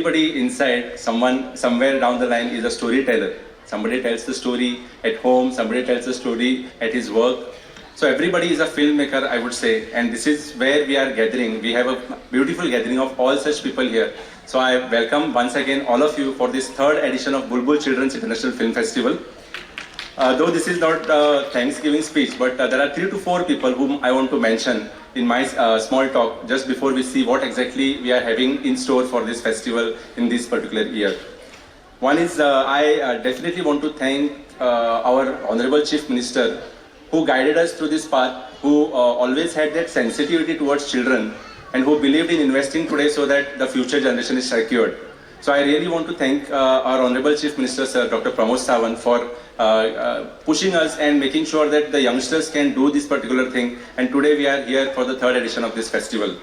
Everybody inside, someone somewhere down the line is a storyteller. Somebody tells the story at home, somebody tells the story at his work. So everybody is a filmmaker, I would say, and this is where we are gathering. We have a beautiful gathering of all such people here. So I welcome once again all of you for this third edition of Bulbul Children's International Film Festival. Though this is not a Thanksgiving speech, but there are three to four people whom I want to mention in my small talk just before we see what exactly we are having in store for this festival in this particular year. One is I definitely want to thank our Honorable Chief Minister, who guided us through this path, who always had that sensitivity towards children and who believed in investing today so that the future generation is secured. So I really want to thank our Honorable Chief Minister, Sir Dr. Pramod Sawant, for pushing us and making sure that the youngsters can do this particular thing. And today we are here for the third edition of this festival.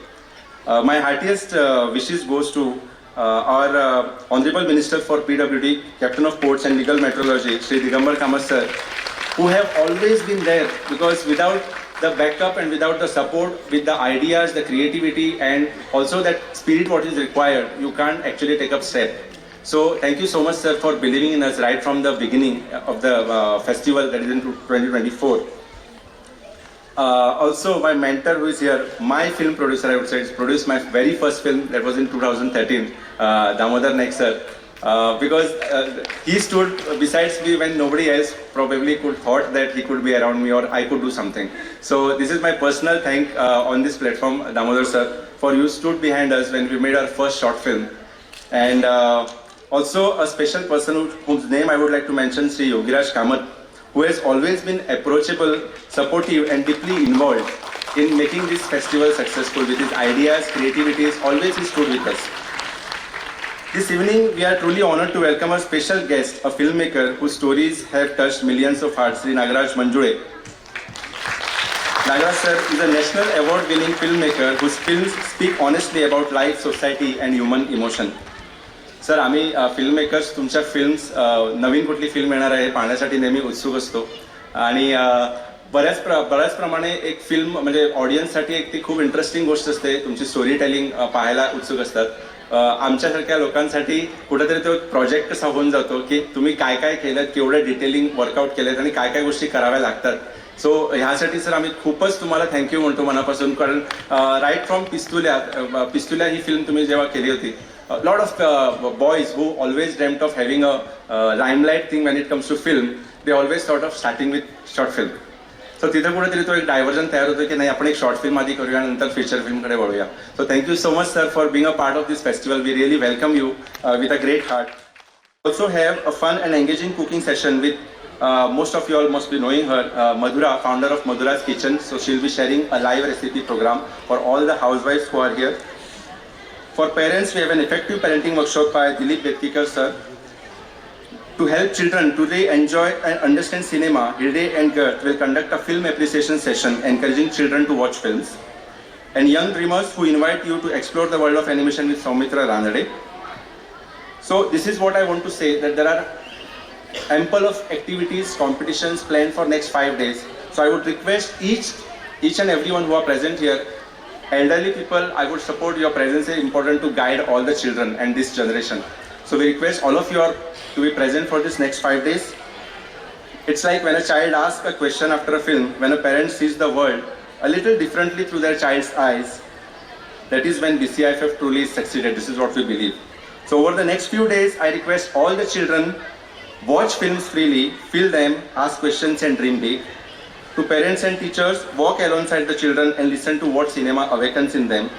My heartiest wishes goes to our Honorable Minister for PWD, Captain of Ports and Legal Metrology, Sri Digambar Kamath sir, who have always been there, because without the backup and without the support, with the ideas, the creativity, and also that spirit what is required, you can't actually take up step. So thank you so much, sir, for believing in us right from the beginning of the festival, that is in 2024. Also, my mentor who is here, my film producer, I would say, has produced my very first film, that was in 2013, Damodar Naik sir. Because he stood besides me when nobody else probably could thought that he could be around me or I could do something. So this is my personal thank on this platform, Damodar sir, for you stood behind us when we made our first short film. And also a special person whose name I would like to mention, Sri Yogiraj Kamath, who has always been approachable, supportive, and deeply involved in making this festival successful with his ideas, creativities, always he stood with us. This evening, we are truly honored to welcome our special guest, a filmmaker whose stories have touched millions of hearts, Sri Nagraj Manjule. Nagraj sir is a national award-winning filmmaker whose films speak honestly about life, society, and human emotion. Sir, आम्ही film makers तुमच्या films, नवीन कुठली film येणार आहे हे पाहण्यासाठी नेहमी उत्सुक असतो आणि बऱ्याच प्रमाणे एक फिल्म म्हणजे ऑडियन्ससाठी एक ती खूप इंटरेस्टिंग गोष्ट असते. तुमची स्टोरी टेलिंग पाहायला उत्सुक असतात. आमच्यासारख्या लोकांसाठी कुठेतरी तो एक प्रोजेक्ट कसा होऊन जातो की तुम्ही काय काय केलं, केवढं डिटेलिंग वर्कआउट केलं आणि काय काय गोष्टी कराव्या लागतात. सो ह्यासाठी सर, आम्ही खूपच तुम्हाला thank you म्हणतो मनापासून, कारण राईट फ्रॉम पिस्तुल्या, पिस्तुल्या ही फिल्म तुम्ही जेव्हा केली होती, lot of boys who always dreamt of having a limelight thing when it comes to film, they always thought of starting with short film. So तिथे कुठेतरी तो एक डायव्हर्जन तयार होतो की नाही, आपण एक शॉर्ट फिल्म आधी करूया, नंतर फीचर फिल्मकडे वळूया. So thank you so much, sir, for being a part of this festival. We really welcome you with a great heart. Also have a fun and engaging cooking session with, most of you all must be knowing her, Madhura, founder of Madhura's Kitchen. So she'll be sharing a live recipe program for all the housewives who are here. For parents, we have an effective parenting workshop by Dilip Betkikar sir. To help children today enjoy and understand cinema, Hilde and Gert will conduct a film appreciation session encouraging children to watch films. And young dreamers who invite you to explore the world of animation with Soumitra Ranade. So this is what I want to say, that there are ample of activities, competitions planned for next 5 days. So I would request each and everyone who are present here, elderly people, I would support your presence is important to guide all the children and this generation. So we request all of you are to be present for this next 5 days. It's like when a child asks a question after a film, when a parent sees the world a little differently through their child's eyes, that is when BCIFF truly succeeded. This is what we believe. So over the next few days, I request all the children, watch films freely, feel them, ask questions and dream big. To parents and teachers, walk alongside the children and listen to what cinema awakens in them.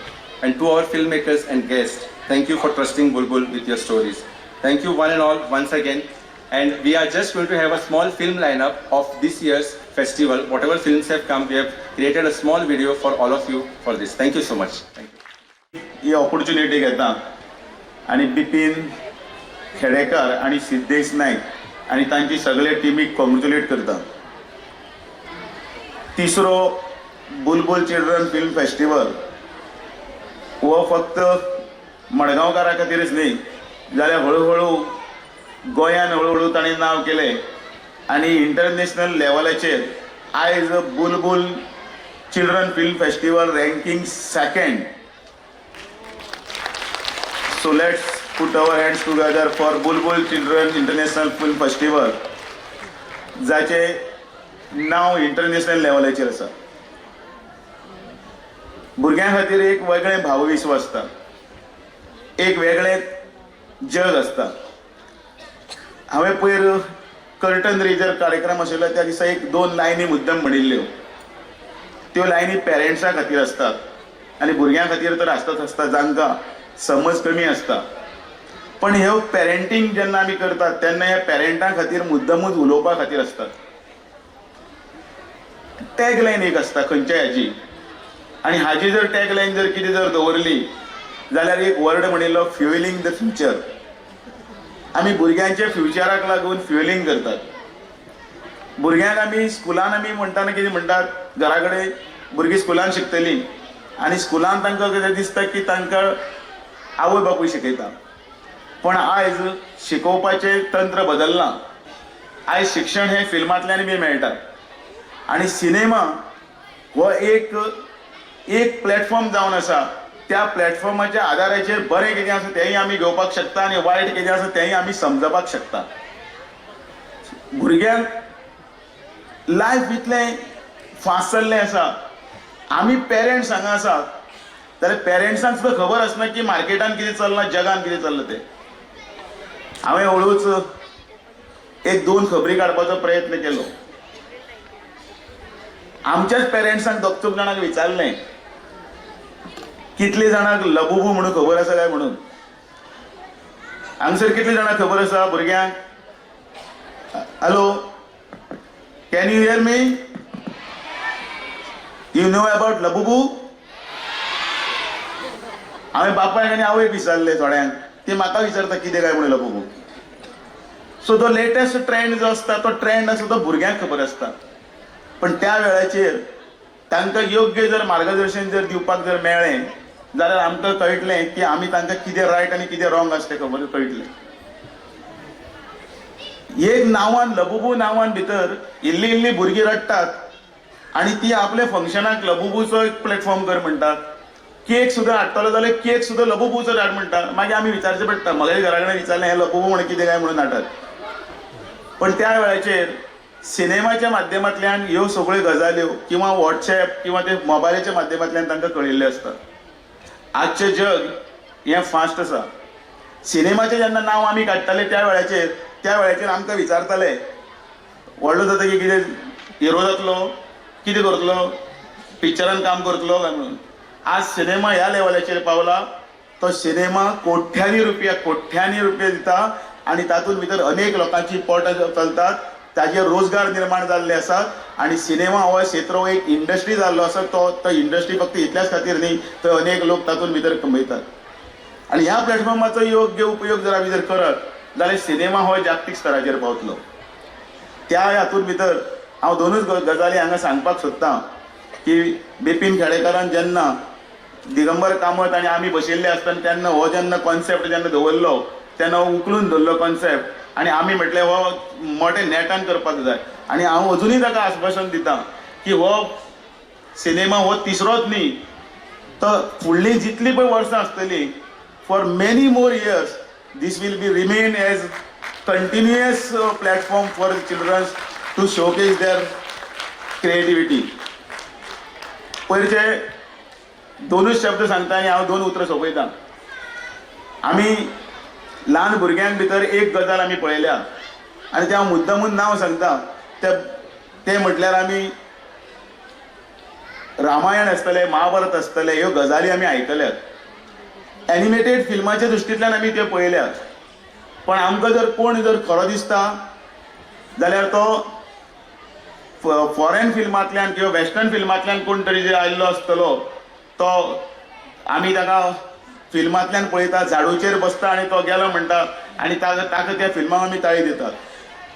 And to our filmmakers and guests, thank you for trusting Bulbul with your stories. Thank you one and all once again. And we are just going to have a small film lineup of this year's festival. Whatever films have come, we have created a small video for all of you for this. Thank you so much. Thank you. He opportunity घेता आनी बिपीन खेडेकर आनी सिद्धेश नायक आनी तांची सगळे टिमीक congratulate करता. तिसरो बुलबुल children film festival हो फक्त मडगांवकारा खातीरच न्ही, जाल्यार हळूहळू गोंयान हळूहळू ताणें नांव केलें आनी इंटरनॅशनल लेवलाचेर आयज बुलबुल children film festival ranking second. So let's put our hands together for Bulbul Children International Film Festival, जाचे नांव इंटरनॅशनल लेवलाचेर आसा. भुरग्यां खातीर एक वेगळें भावविश्व आसता, एक वेगळें जग आसता. हांवें पयर कर्टन रेजर कार्यक्रम आशिल्लो त्या दिसा एक दोन लायनी मुद्दम म्हणिल्ल्यो. त्यो लायनी पेरंट्सां खातीर आसतात आनी भुरग्यां खातीर तर आसताच आसता, जांकां समज कमी आसता. पण ह्यो पेरेंटींग जेन्ना आमी करतात तेन्ना ह्या पेरंटां खातीर मुद्दमूच उलोवपा खातीर आसतात. टॅग लायन एक आसता खंयच्याय हाजी, आनी हाजी जर टॅग लायन जर कितें जर दवरली जाल्यार एक वर्ड म्हणिल्लो, फ्युएलिंग the future. आमी भुरग्यांच्या फ्युचराक लागून फ्युएलिंग करतात. भुरग्यांक आमी स्कुलान आमी म्हणटाना कितें म्हणटात, घरा कडेन भुरगीं स्कुलान शिकतलीं आनी स्कुलान तांकां कितें दिसता की तांकां आवय बापूय शिकयता. पण आयज शिकोवपाचें तंत्र बदल्लां. आयज शिक्षण हें फिल्मांतल्यान बी मेळटा आनी सिनेमा हो एक एक प्लॅटफॉर्म जावन आसा. त्या प्लॅटफॉर्माच्या आदाराचेर बरें कितें आसा तेंय आमी घेवपाक शकता आनी वायट कितें आसा तेंय आमी समजपाक शकता. भुरग्यांक लायफ इतलें फास्ट चल्लें आसा, आमी पेरंट्स हांगा आसात जाल्यार पेरंट्सांक सुद्दां खबर आसना की मार्केटान कितें चल्लां, जगान कितें चल्लां तें. हांवें हळूच एक दोन खबरी काडपाचो प्रयत्न केलो. आमच्याच पेरंट्सांक दोग चौग जाणांक विचारलें, कितले जाणांक लबुबू म्हणून खबर आसा काय म्हणून. हांगसर कितले जाणांक खबर आसा भुरग्यांक? Hello, can you hear me? You know about Labubu? हांवें बापायक आनी आवयक विचारलें थोड्यांक, ती म्हाका विचारता कितें काय म्हणून लबुबू. सो तो लेटेस्ट ट्रेंड जो आसता तो ट्रेंड आसा तो भुरग्यांक खबर आसता. पण त्या वेळाचेर तांकां योग्य जर मार्गदर्शन जर दिवपाक जर मेळ्ळें जाल्यार आमकां कळटलें की आमी तांकां कितें रायट आनी कितें रॉंग आसा तें खबर कळटलें. एक नांवान, लबुबू नांवान भितर इल्ली इल्ली भुरगीं रडटात आनी ती आपल्या फंक्शनाक लबुबूचो एक प्लॅटफॉर्म कर म्हणटात. केक सुद्दां हाडटलो जाल्यार केक सुद्दां लबुबूचो हाड म्हणटा. मागीर आमी विचारचें पडटा. म्हगे घरा कडेन विचारलें, हें लबुबू म्हणून कितें काय म्हणून हाडटात. पण त्या वेळाचेर सिनेमाच्या माध्यमांतल्यान ह्यो सगळ्यो गजाल्यो किंवा वॉट्सएप किंवा ते मोबायलाच्या माध्यमांतल्यान तांकां कळिल्लें आसता. आजचें जग हें फास्ट आसा. सिनेमाचें जेन्ना नांव आमी काडटाले त्या वेळाचेर आमकां विचारताले, व्हडलो जाता की कितें हिरो जातलो, कितें करतलो, पिक्चरान काम करतलो काय म्हणून. आज सिनेमा ह्या लेवलाचेर पावला, तो सिनेमा कोट्यांनी रुपया, कोट्यांनी रुपया दिता आनी तातूंत भितर अनेक लोकांची पोटां चलतात, ताजेर रोजगार निर्माण जाल्ले आसात. आनी सिनेमा हो क्षेत्र हो एक इंडस्ट्री जाल्लो आसा. तो तो इंडस्ट्री फक्त इतल्याच खातीर न्ही, तर अनेक लोक तातूंत भितर कमयतात. आनी ह्या प्लॅटफॉर्माचो योग्य उपयोग जर आमी जर करत जाल्यार सिनेमा हो जागतीक स्तराचेर पावतलो. त्या हातूंत भितर हांव दोनूच गजाली हांगा सांगपाक सोदतां की बिपीन खेडेकारान जेन्ना दिगंबर कामत आनी आमी बशिल्ले आसतना तेन्ना हो जेन्ना कॉन्सेप्ट जेन्ना दवरलो तेन्ना हो उखलून धरलो कॉन्सेप्ट आनी आमी म्हटलें हो मोठे नेटान करपाक जाय. आनी हांव अजुनूय ताका आस्वासन दितां की हो सिनेमा हो तिसरोच न्ही, तर फुडलीं जितलीं पळय वर्सां आसतलीं, for many more years this will be remain as continuous platform for childrens to showcase their creativity. पयरचे दोनूच शब्द सांगता आनी हांव दोन उतरां सोंपयतां. आमी ल्हान भुरग्यांक भितर एक गजाल आमी पळयल्या आनी तें हांव मुद्दमून नांव सांगता, ते तें म्हटल्यार आमी रामायण आसतलें, महाभारत आसतलें, ह्यो गजाली आमी आयकल्यात. एनिमेटेड फिल्माच्या दृश्टींतल्यान आमी त्यो पळयल्यात. पण आमकां जर कोण जर खरो दिसता जाल्यार तो फॉरेन फिल्मांतल्यान किंवा वेस्टर्न फिल्मांतल्यान कोण तरी जे आयिल्लो आसतलो, तो आमी ताका फिल्मांतल्यान पळयता, झाडूचेर बसता आनी तो गेलो म्हणटा आनी ताका त्या फिल्माक आमी ताळी दितात.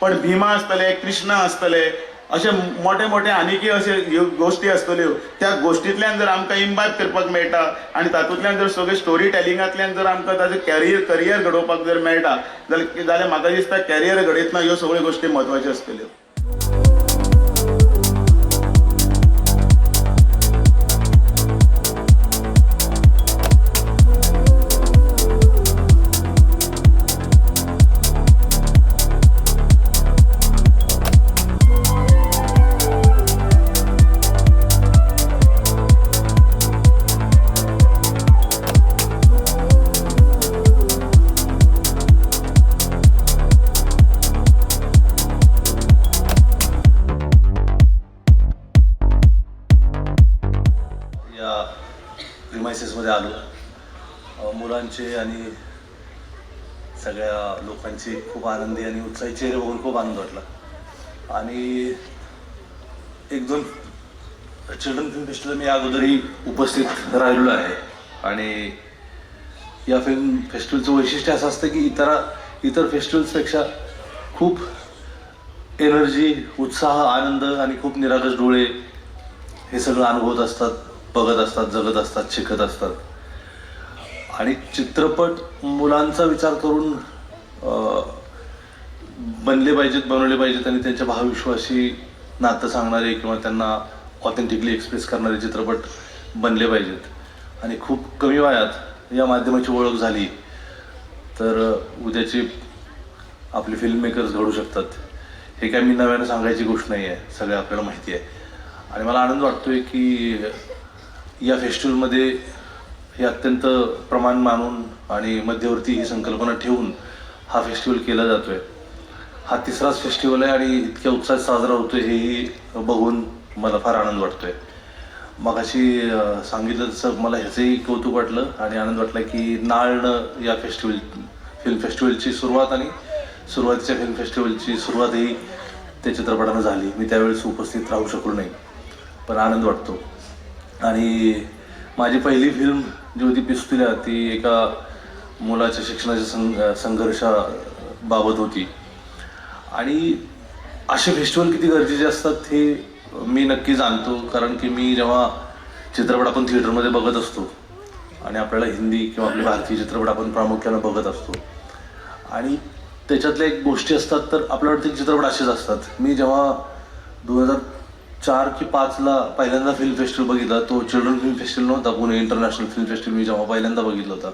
पण भीमा आसतले, कृष्णा आसतले, अशे मोठे मोठे आनीकय अशे ह्यो गोश्टी आसतल्यो, त्या गोश्टींतल्यान जर आमकां इम्बायब करपाक मेळटा आनी तातूंतल्यान जर सगळें स्टोरी टेलिंगांतल्यान जर आमकां ताजें करियर घडोवपाक जर मेळटा जाल्यार म्हाका दिसता कॅरियर घडयतना ह्यो सगळ्यो गोश्टी म्हत्वाच्यो आसतल्यो. फेस्टिवल्समध्ये आलो. मुलांचे आणि सगळ्या लोकांचे खूप आनंदी आणि उत्साही चेहरे बघून खूप आनंद वाटला. आणि एक दोन चिल्ड्रन फिल्म फेस्टिवल मी अगोदरही उपस्थित राहिलेलो आहे. आणि या फिल्म फेस्टिवलचं वैशिष्ट्य असं असतं की इतर इतर फेस्टिवल्सपेक्षा खूप एनर्जी, उत्साह, आनंद आणि खूप निरागस डोळे हे सगळं अनुभवत असतात, बघत असतात, जगत असतात, शिकत असतात. आणि चित्रपट मुलांचा विचार करून बनले पाहिजेत, बनवले पाहिजेत आणि त्यांच्या भावविश्वाशी नातं सांगणारे किंवा त्यांना ऑथेंटिकली एक्सप्रेस करणारे चित्रपट बनले पाहिजेत. आणि खूप कमी वयात या माध्यमाची ओळख झाली तर उद्याचे आपले फिल्म मेकर्स घडू शकतात. हे काय मी नव्यानं सांगायची गोष्ट नाही आहे, सगळं आपल्याला माहिती आहे. आणि मला आनंद वाटतो आहे की या फेस्टिवलमध्ये हे अत्यंत प्रमाण मानून आणि मध्यवर्ती ही संकल्पना ठेवून हा फेस्टिवल केला जातो आहे. हा तिसराच फेस्टिवल आहे आणि इतक्या उत्साहात साजरा होतो आहे, हेही बघून मला फार आनंद वाटतो आहे. मगाशी सांगितलं तसं मला ह्याचंही कौतुक वाटलं आणि आनंद वाटला की नाळणं या फिल्म फेस्टिवलची सुरुवात आणि सुरुवातीच्या फिल्म फेस्टिवलची सुरुवातही त्या चित्रपटानं झाली. मी त्यावेळेस उपस्थित राहू शकलो नाही, पण आनंद वाटतो. आणि माझी पहिली फिल्म जी होती पिस्तुल्या, ती एका मुलाच्या शिक्षणाच्या संघर्षाबाबत होती. आणि असे फेस्टिवल किती गरजेचे असतात हे मी नक्की जाणतो, कारण की मी जेव्हा चित्रपट आपण थिएटरमध्ये बघत असतो आणि आपल्याला हिंदी किंवा आपले भारतीय चित्रपट आपण प्रामुख्यानं बघत असतो आणि त्याच्यातल्या एक गोष्टी असतात, तर आपल्याला वाटतं की चित्रपट असेच असतात. मी जेव्हा 2004 की 5ला पहिल्यांदा फिल्म फेस्टिवल बघितला, तो चिल्ड्रन फिल्म फेस्टिवल नव्हता, पुणे इंटरनॅशनल फिल्म फेस्टिवल मी जेव्हा पहिल्यांदा बघितलं होता,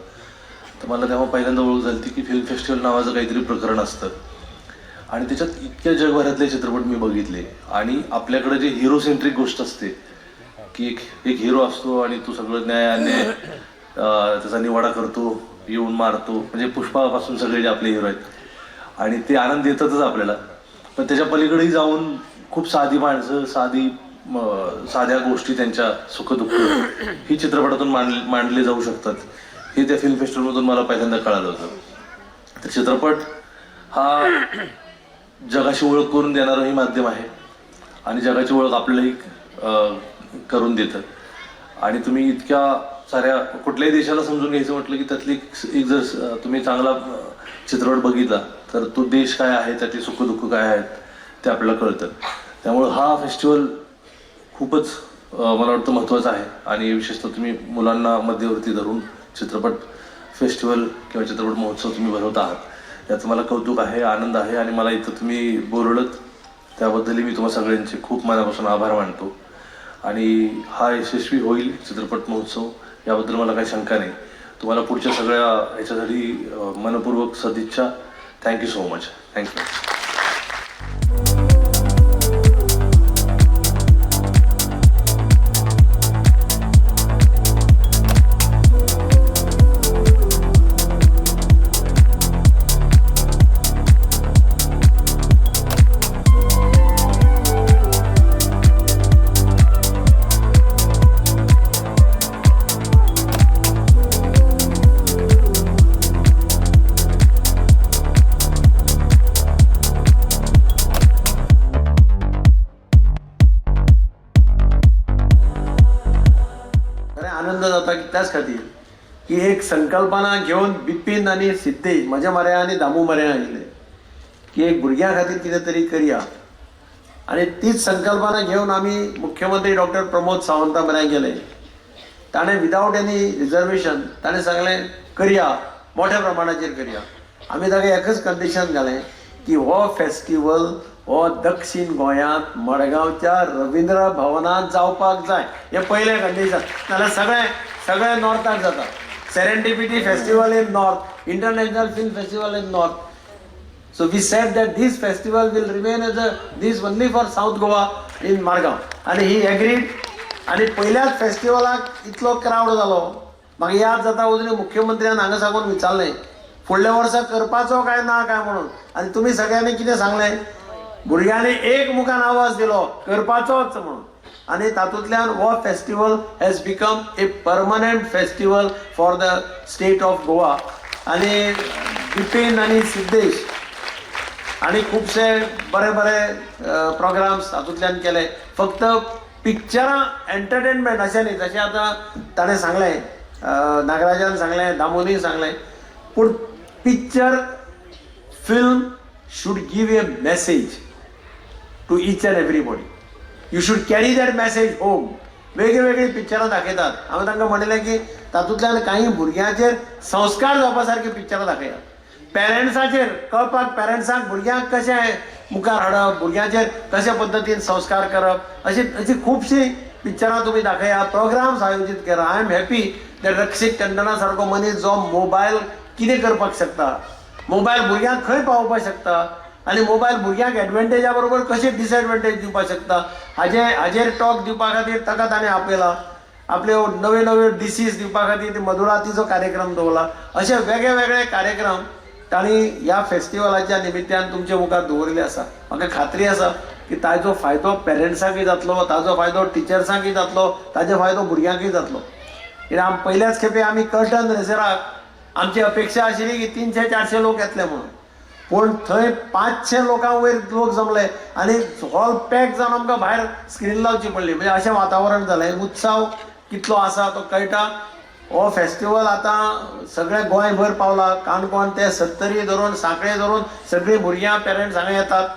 तर मला तेव्हा पहिल्यांदा ओळख झाली होती की फिल्म फेस्टिवल नावाचं काहीतरी प्रकरण असतं. आणि त्याच्यात इतक्या जगभरातले चित्रपट मी बघितले. आणि आपल्याकडे जे हिरो सेंट्रिक गोष्ट असते की एक एक हिरो असतो आणि तो सगळं न्याय अन्याय त्याचा निवाडा करतो, येऊन मारतो, म्हणजे पुष्पापासून सगळे जे आपले हिरो आहेत आणि ते आनंद देतातच आपल्याला. पण त्याच्या पलीकडेही जाऊन खूप साधी माणसं, साध्या गोष्टी, त्यांच्या सुखदुःख ही चित्रपटातून मांडले जाऊ शकतात, हे त्या फिल्म फेस्टिवलमधून मला पहिल्यांदा कळालं होतं. तर चित्रपट हा जगाशी ओळख करून देणारंही माध्यम आहे आणि जगाची ओळख आपल्यालाही करून देतं. आणि तुम्ही इतक्या साऱ्या कुठल्याही देशाला समजून घ्यायचं म्हटलं की त्यातली एक जर तुम्ही चांगला चित्रपट बघितला तर तो देश काय आहे, त्यातली सुखदुःख काय आहेत ते आपल्याला कळतं. त्यामुळं हा फेस्टिवल खूपच मला वाटतं महत्त्वाचा आहे. आणि विशेषतः तुम्ही मुलांना मध्यवर्ती धरून चित्रपट फेस्टिवल किंवा चित्रपट महोत्सव तुम्ही भरवत आहात, याचं मला कौतुक आहे, आनंद आहे. आणि मला इथं तुम्ही बोलवलं त्याबद्दलही मी तुम्हा सगळ्यांचे खूप मनापासून आभार मानतो. आणि हा यशस्वी होईल चित्रपट महोत्सव याबद्दल मला काही शंका नाही. तुम्हाला पुढच्या सगळ्या ह्याच्यासाठी मनपूर्वक सदिच्छा. Thank you so much. Thank you. खरें आनंद जाता की त्याच खातीर की एक संकल्पना घेवन बिपीन आनी सिद्धेश म्हज्या म्हऱ्या आनी दामू म्हऱ्या आयिल्ले की एक भुरग्यां खातीर कितें तरी करया. आनी तीच संकल्पना घेवन आमी मुख्यमंत्री डॉक्टर प्रमोद सावंता म्हऱ्या गेले. ताणें विदावट एनी रिजर्वेशन ताणें सांगलें करया, मोठ्या प्रमाणाचेर करया. आमी ताका एकच कंडिशन घालें की हो फेस्टिवल हो दक्षीण गोंयांत मडगांवच्या रविंद्र भवनांत जावपाक जाय, हें पयलें कंडिशन. नाजाल्यार सगळें सगळें नॉर्थाक जाता. Serendipity festival in north, international film festival in north. So we said that this festival will remain as a this only for South Goa in Margao. आनी he agreed. आनी पयल्याच फेस्टिवलाक इतलो क्रावड जालो, म्हाका याद जाता अजून मुख्यमंत्र्यान हांगा साकून विचारलें फुडल्या वर्सा करपाचो काय ना काय म्हणून. आनी तुमी सगळ्यांनी कितें सांगलें, भुरग्यांनी एक मुखान आवाज दिलो करपाचोच म्हणून. आनी तातूंतल्यान हो festival has become a permanent festival for the state of Goa. आनी बिपीन आनी सिद्धेश आनी खुबशे बरे बरे प्रोग्राम्स हातूंतल्यान केले. फक्त पिक्चरां एंटरटेनमेंट अशें न्ही, जशें आतां ताणें सांगलें, नागराजान सांगलें, दामोनी सांगलें, पूण picture film should give a message to each and everybody. You should carry that message home. वेगळीं वेगळीं पिक्चरां दाखयतात. हांवें तांकां म्हणिल्लें की तातूंतल्यान कांय भुरग्यांचेर संस्कार जावपा सारकी पिक्चरां दाखयात. पेरंट्साचेर कळपाक, पेरंट्सांक भुरग्यांक कशें मुखार हाडप, भुरग्यांचेर कशे पद्दतीन संस्कार करप, अशी अशी खुबशीं पिक्चरां तुमी दाखयात, प्रोग्राम्स आयोजीत करा. I am happy that Rakshit टंडना सारको मनीस जो मोबायल कितें करपाक शकता, मोबायल भुरग्यांक खंय पावोवपाक शकता आनी मोबायल भुरग्यांक एडवांटेजा बरोबर कशें डिसएडवांटेज दिवपाक शकता हाजेर टॉक दिवपा खातीर ताका ताणें आपयला. आपल्यो नव्यो नव्यो डिसीज दिवपा खातीर मधुरातीचो कार्यक्रम दवरला. अशे वेगळे वेगळे कार्यक्रम तांणी ह्या फेस्टिवलाच्या निमित्यान तुमचे मुखार दवरिल्ले आसा. म्हाका खात्री आसा की ताजो फायदो पेरंट्सांकूय जातलो, ताजो फायदो टिचर्सांकूय जातलो, ताजो फायदो भुरग्यांकूय जातलो. कित्याक पयल्याच खेपे आमी कर्टन रेजराक आमची अपेक्षा आशिल्ली की 300-400 लोक येतले म्हणून, पूण थंय 500 लोकां वयर लोक जमले आनी हॉल पॅक जावन आमकां भायर स्क्रीन लावची पडली. म्हणजे अशें वातावरण जालें. उत्सव कितलो आसा तो कळटा. हो फेस्टिवल आतां सगळें गोंयभर पावला. काणकोण ते सत्तरी धरून सांखळे धरून सगळीं भुरग्यां पेरंट्स हांगा येतात.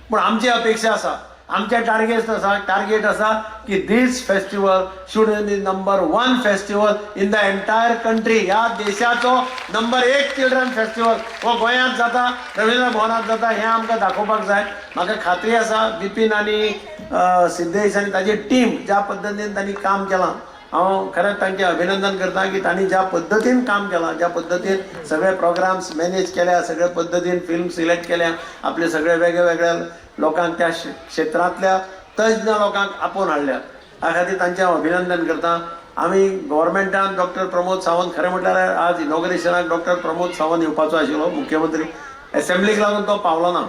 पूण आमची अपेक्षा आसा, आमचें टार्गेट आसा की this festival should be number 1 festival in the entire country. ह्या देशाचो नंबर 1 चिल्ड्रन फेस्टिवल हो गोंयांत जाता, रवींद्र भवनांत जाता, हें आमकां दाखोवपाक जाय. म्हाका खात्री आसा बिपीन आनी सिद्धेश आनी ताजी टीम ज्या पद्दतीन तांणी काम केलां, हांव खरेंच तांचें अभिनंदन करता की तांणी ज्या पद्दतीन काम केलां, ज्या पद्दतीन सगळे प्रोग्राम्स मॅनेज केल्या, सगळे पद्दतीन फिल्म सिलेक्ट केल्या, आपले सगळे वेगळे वेगळ्या लोकांक त्या क्षेत्रांतल्या तज्ञ लोकांक आपोवन हाडल्या, ह्या खातीर तांचें हांव अभिनंदन करता. आमी गव्हर्मेंटान डॉक्टर प्रमोद सावंत, खरें म्हटल्यार आज इनॉग्रेशनाक डॉक्टर प्रमोद सावंत येवपाचो आशिल्लो मुख्यमंत्री, एसेंब्लीक लागून तो पावलो ना.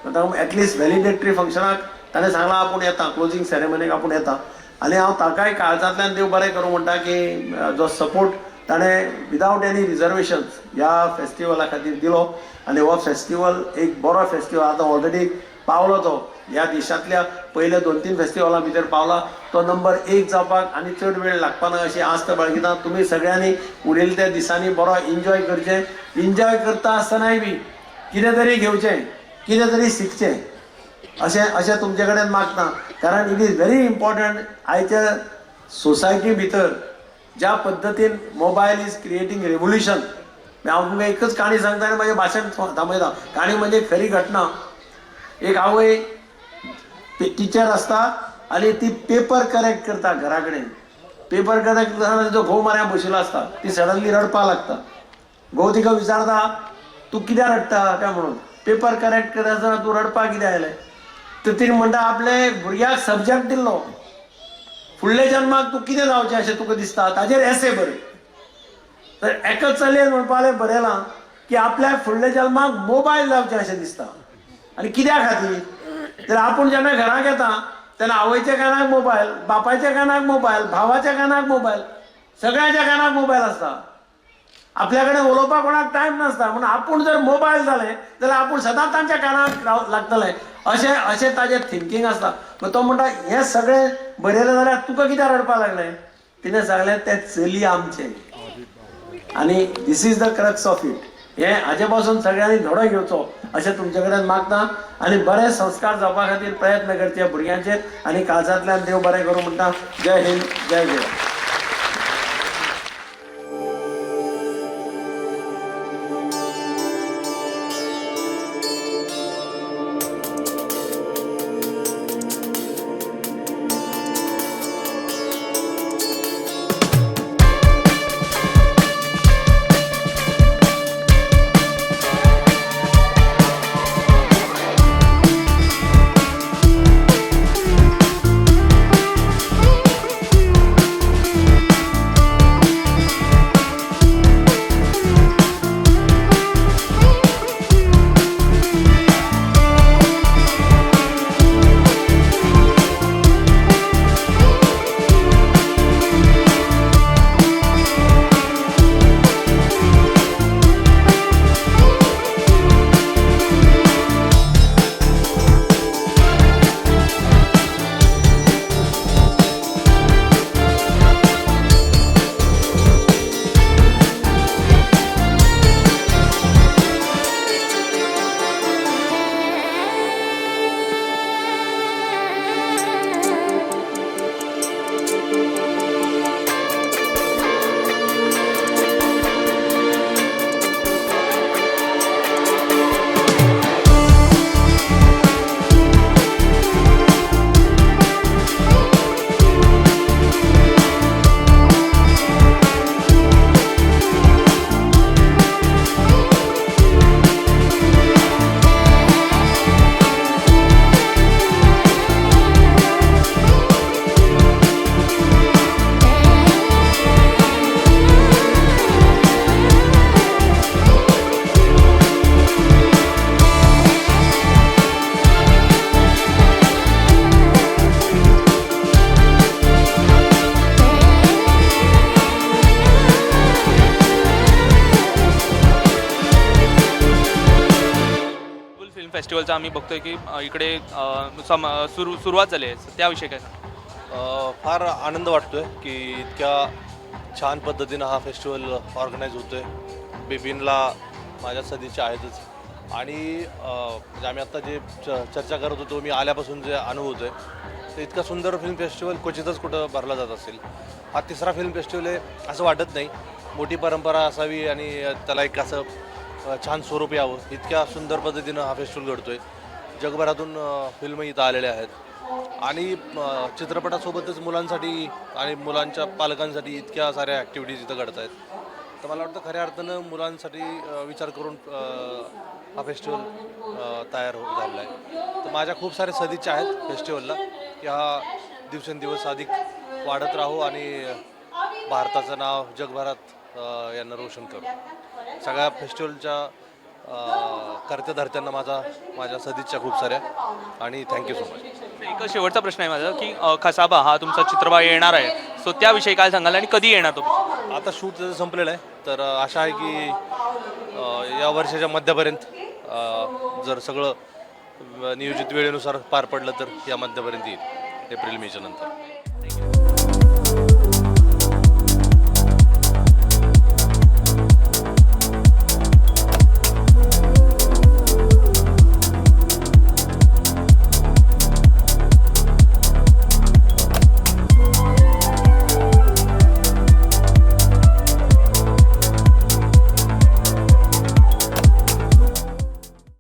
आतां एटलिस्ट व्हॅलिडेटरी फंक्शनाक ताणें सांगलां आपूण येता, क्लोजींग सेरेमनीक आपूण येता. आनी हांव ताकाय काळजांतल्यान देव बरें करूं म्हणटा की जो सपोर्ट ताणें विदावट एनी रिजर्वेशन्स ह्या फेस्टिवला खातीर दिलो आनी हो फेस्टिवल एक बरो फेस्टिवल आतां ऑलरेडी पावलो, तो ह्या देशांतल्या पयल्या 2-3 फेस्टिवलां भितर पावला. तो नंबर 1 जावपाक आनी चड वेळ लागपाना अशी आस्त बाळगिता. तुमी सगळ्यांनी उरिल्ल्या त्या दिसांनी बरो एन्जॉय करचें. एन्जॉय करता आसतनाय बी कितें तरी घेवचें, कितें तरी शिकचें, अशें अशें तुमचे कडेन मागता. कारण it is very important. आयच्या सोसायटी भितर ज्या पद्दतीन मोबायल is creating revolution. हांव तुमकां एकच काणी सांगता आनी म्हाजें भाशण थांबयता. काणी म्हणजे खरी घटना. एक आवय टिचर आसता आनी ती पेपर करेक्ट करता घरा कडेन. पेपर करेक्ट करतना तिचो घोव म्हऱ्या बशिल्लो आसता. ती सडनली रडपाक लागता. घोव तिका विचारता, तूं कित्याक रडटा काय म्हणून, पेपर करेक्ट करता आसतना तूं रडपाक कित्याक आयलें? तर ती म्हणटा, आपले भुरग्याक सब्जॅक्ट दिल्लो, फुडल्या जन्माक तूं कितें जावचें अशें तुका दिसता ताजेर एसे बरय. तर एका चलयेन म्हणपा लागलें, बरयलां की आपल्याक फुडल्या जल्माक मोबायल जावचें अशें दिसता. आनी कित्या खातीर तर आपूण जेन्ना घराक येता तेन्ना आवयच्या कानाक मोबायल, बापायच्या कानाक मोबायल, भावाच्या कानाक मोबायल, सगळ्यांच्या कानाक मोबायल आसता. आपल्या कडेन उलोवपाक कोणाक टायम नासता. म्हणून आपूण जर मोबायल जालें जाल्यार आपूण सदांच तांच्या कानाक लागतलें अशें अशें ताजें थिंकींग आसता. तो म्हणटा हें सगळें बरयलें जाल्यार तुका कित्याक रडपाक लागलें? तिणें सांगलें तें चली आमचें. आनी this is the crux of it. हें हाजे पासून सगळ्यांनी धडो घेवचो अशें तुमचे कडेन मागता आनी बरे संस्कार जावपा खातीर प्रयत्न करचे भुरग्यांचेर आनी काळजांतल्यान देव बरें करूं म्हणटा. जय हिंद, जय गोवा. फेस्टिवलचा आम्ही बघतोय की इकडे सम सुरुवात झाली आहे, त्याविषयी काय सांगाल? फार आनंद वाटतोय की इतक्या छान पद्धतीनं हा फेस्टिवल ऑर्गनाईज होतोय. बिपिनला माझ्या सदिच्छा आहेतच आणि म्हणजे आम्ही आत्ता जे चर्चा करत होतो, मी आल्यापासून जे अनुभवतोय ते इतका सुंदर फिल्म फेस्टिवल क्वचितच कुठं भरला जात असेल. हा तिसरा फिल्म फेस्टिवल आहे असं वाटत नाही. मोठी परंपरा असावी आणि त्याला एक असं छान स्वरूप यावं, इतक्या सुंदर पद्धतीनं हा फेस्टिवल घडतोय. जगभरातून फिल्म इथं आलेल्या आहेत आणि चित्रपटासोबतच मुलांसाठी आणि मुलांच्या पालकांसाठी इतक्या साऱ्या ॲक्टिव्हिटीज इथं घडत आहेत. तर मला वाटतं खऱ्या अर्थानं मुलांसाठी विचार करून हा फेस्टिवल तयार झालेला आहे. तर माझ्या खूप साऱ्या सदिच्छा आहेत फेस्टिवलला की हा दिवसेंदिवस अधिक वाढत राहो आणि भारताचं नाव जगभरात यांना रोशन करू. सगळ्या फेस्टिवलच्या कर्त्याधर्त्यांना माझ्या सदिच्छा खूप साऱ्या आणि thank you so much. एक शेवटचा प्रश्न आहे माझा की खसाबा हा तुमचा चित्रपट येणार आहे, सो त्याविषयी काय सांगाल आणि कधी येणार तो? आता शूट त्याचं संपलेलं आहे, तर आशा आहे की या वर्षाच्या मध्यापर्यंत जर सगळं नियोजित वेळेनुसार पार पडलं तर या मध्यापर्यंत येईल, एप्रिल मेच्या नंतर.